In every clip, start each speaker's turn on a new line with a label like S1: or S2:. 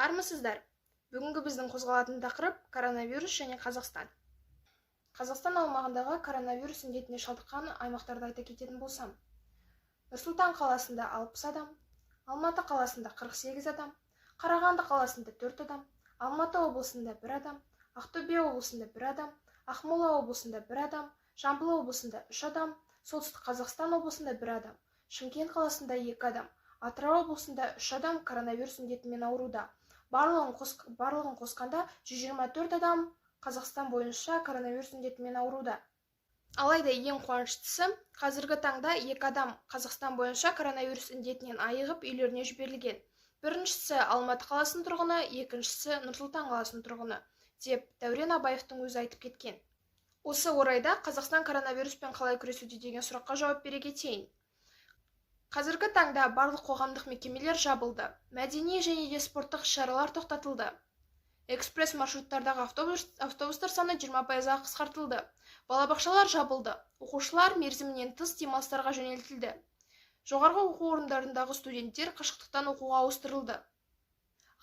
S1: Армысыздар! Бүгінгі біздің қозғалатын тақырып – коронавирус және Қазақстан. Қазақстан аумағындағы коронавирус індетіне шалдыққан аймақтарды айта кететін болсам, Нұр-Сұлтан қаласында 60 адам, Алматы қаласында 48 адам, Қарағанды қаласында 4 адам, Алматы облысында 1 адам, Ақтөбе облысында 1 адам, Ақмола облысында 1 адам, Жамбыл облысында 3 адам, Солтүстік Қазақстан облысында 1 адам, Шымкент қаласында 2 адам, Атырау облысында 3 адам коронавирус індетімен ауыруда. Барлығын қосқанда 124 адам Қазақстан бойынша коронавирус індетімен ауыруда. Алайда ең қуаныштысы, қазіргі таңда екі адам Қазақстан бойынша коронавирус індетінен айығып, үйлеріне жіберілген. Біріншісі – Алматы қаласының тұрғыны, екіншісі – Нұр-Сұлтан қаласының тұрғыны, деп Дәурен Абаевтың өзі айтып кеткен. Осы орайда Қазақстан коронавируспен қалай күресуде деген сұраққа жауап бере кетейін. Қазіргі таңда барлық қоғамдық мекемелер жабылды, мәдени және де спорттық іс-шаралар тоқтатылды. Экспресс маршруттардағы автобустар саны 20%-ға қысқартылды. Балабақшалар жабылды, оқушылар мерзімінен тыс демалыстарға жөнелтілді. Жоғарғы оқу орындарындағы студенттер қашықтықтан оқуға ауыстырылды.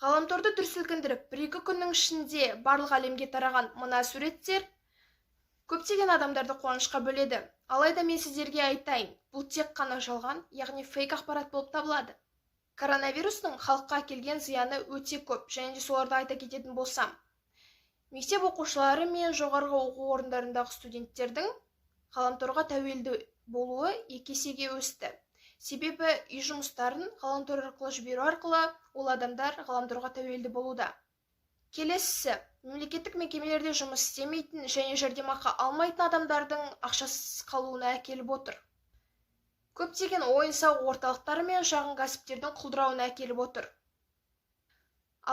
S1: Ғаламторды дүр сілкіндіріп, бір-екі күннің ішінде барлық әлемге тараған мына суреттер көптеген адамдарды қуанышқа бөледі. Алайда мен сіздерге айтайын, бұл тек қана жалған, яғни фейк ақпарат болып табылады. Коронавирустың халыққа әкелген зияны өте көп және де соларды айта кететін болсам, мектеп оқушылары мен жоғарғы оқу орындарындағы студенттердің ғаламторға тәуелді болуы екі есеге өсті. Себебі үй жұмыстарын ғаламтор арқылы жіберу арқылы ол адамдар ғаламторға тәуелді болуда. Келесісі – мемлекеттік мекемелерде жұмыс істемейтін және жәрдемақы алмайтын адамдардың ақшасыз қалуына әкеліп отыр. Көптеген ойын-сауық орталықтары мен шағын кәсіптердің құлдырауына әкеліп отыр.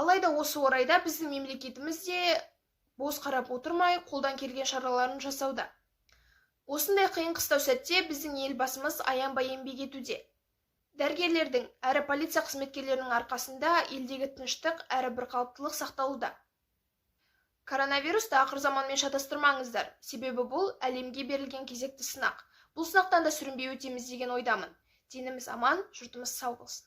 S1: Алайда осы орайда біздің мемлекетіміз де бос қарап отырмай, қолдан келген шараларын жасауда. Осындай қиын қыстау сәтте біздің Елбасымыз аянбай еңбек етуде. Дәрігерлердің әрі полиция қызметкерлерінің арқасында елдегі тыныштық әрі бірқалыптылық сақталуда. Коронавирусты ақыр заманмен шатастырмаңыздар, себебі бұл әлемге берілген кезекті сынақ. Бұл сынақтан да сүрінбей өтеміз деген ойдамын. Деніміз аман, жұртымыз сау болсын.